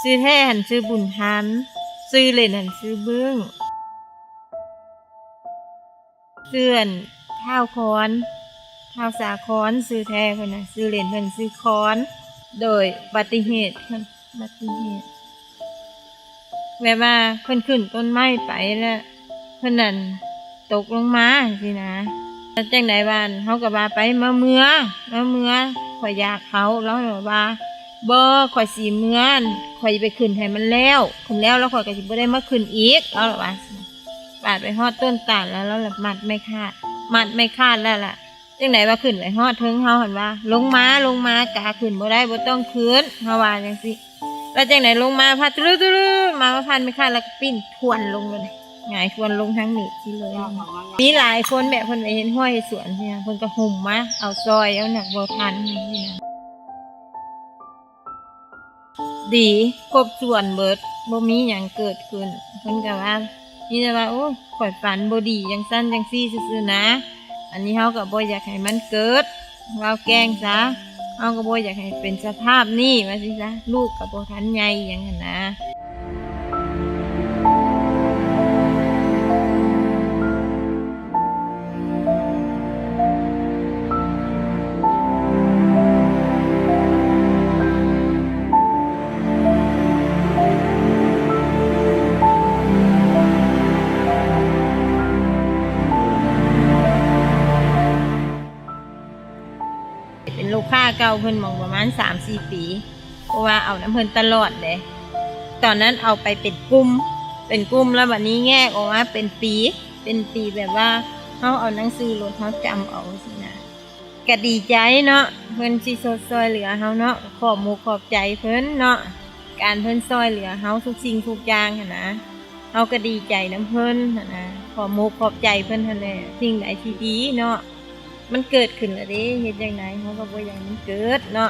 ຊື່ແທ້ຫັ້ນຊື່ບຸນທັນ, ຊື່ຫຼິ້ນຫັ້ນຊື່ບຶ້ງ. ຊື່ອັນ ທ້າວຄອນ, ທ້າວສາຄອນ, ຊື່ແທ້ເພິ່ນນະ, ຊື່ຫຼິ້ນເພິ່ນຊື່ຄອນ. ໂດຍອຸບັດຕິເຫດ, ອຸບັດຕິເຫດ ແບບວ່າເພິ່ນຂຶ້ນຕົ້ນໄມ້ໄປແລ້ວ ເພິ່ນນັ້ນຕົກລົງມາຈັ່ງຊີ້ນະ. ແລ້ວຈັ່ງໃດວ່າ ເຮົາກໍວ່າໄປ ມາເມືອ ມາເມືອ ຂ້ອຍຢາກເຂົ້າ. ລາວວ່າ ບໍ່ ຂ້ອຍຊິເມືອ ຂ້ອຍຊິໄປຂຶ້ນໃຫ້ມັນແລ້ວ, ຂຶ້ນແລ້ວ ແລ້ວຂ້ອຍກໍຊິບໍ່ໄດ້ມາຂຶ້ນອີກ. ລາວວ່າ ບາດໄປຮອດຕົ້ນຕານແລ້ວ ລາວລະມັດໄມ້ຄາດ, ມັດໄມ້ຄາດແລ້ວລະ ຈັ່ງໃດວ່າຂຶ້ນໄປຮອດເທິງ ເຮົາຫັ້ນວ່າ ລົງມາ ລົງມາ ກາຂຶ້ນບໍ່ໄດ້ ບໍ່ຕ້ອງຂຶ້ນ ເຮົາວ່າຈັ່ງຊີ້. ແລ້ວຈັ່ງໃດລົງມາ ພາດຕະລຶດຕະລຶດມາ ມາພັນໄມ້ຄາດ ແລ້ວກໍປີ້ນທວນລົງເລີຍ ຫງາຍທວນລົງທາງເມດຊີ້ເລີຍ. ມີຫຼາຍຄົນແບບເພິ່ນໄປເຮັດຮົ້ວເຮັດສວນຊີ້ນະ ເພິ່ນກໍຫຸ້ມມາເອົາຊ່ອຍ ເອົາໜັກບໍ່ທັນຊີ້ນະ. ດີ ຄົບຖ້ວນເບິດ ບໍ່ມີຫຍັງເກີດຂຶ້ນ. ເພິ່ນກໍວ່າ ມີແຕ່ວ່າ ໂອ້ຍ ຂ້ອຍຝັນບໍ່ດີຈັ່ງຊັ້ນຈັ່ງຊີ້ຊື່ໆນະ. ອັນນີ້ເຮົາກໍບໍ່ຢາກໃຫ້ມັນເກີດ, ເວົ້າແກ້ງຊະ, ເຮົາກໍບໍ່ຢາກໃຫ້ເປັນສະພາບນີ້ວ່າຊີ້ຊະ. ລູກກໍບໍ່ທັນໃຫຍ່ຫຍັງຫັ້ນນະ. ເປັນລູກຄ້າເກົ່າເພິ່ນໝ່ອງປະມານສາມສີ່ປີ ເພາະວ່າເອົານຳເພິ່ນຕະຫຼອດເດ້. ຕອນນັ້ນເອົາໄປເປັນກຸ່ມ ເປັນກຸ່ມ ແລ້ວບັດນີ້ແຍກອອກມາເປັນປີ ເປັນປີ ແບບວ່າເຮົາເອົາໜັງສືລົດເຮົາຈຳເອົາຊີ້ນະ. ກະດີໃຈເນາະ ເພິ່ນຊິຊົດຊ່ອຍເຫຼືອເຮົາເນາະ, ຂອບມຸກຂອບໃຈເພິ່ນເນາະ. ການເພິ່ນຊ່ອຍເຫຼືອເຮົາທຸກສິ່ງທຸກຢ່າງຫັ້ນນະ ເຮົາກໍດີໃຈນຳເພິ່ນຫັ້ນນະ, ຂອບມຸກຂອບໃຈເພິ່ນຫັ້ນແຫຼະ. ສິ່ງໃດທີ່ດີເນາະ ມັນເກີດຂຶ້ນແລ້ວເດ້ ເຮັດຈັ່ງໃດເຮົາກໍບໍ່ຢາກໃຫ້ມັນເກີດເນາະ.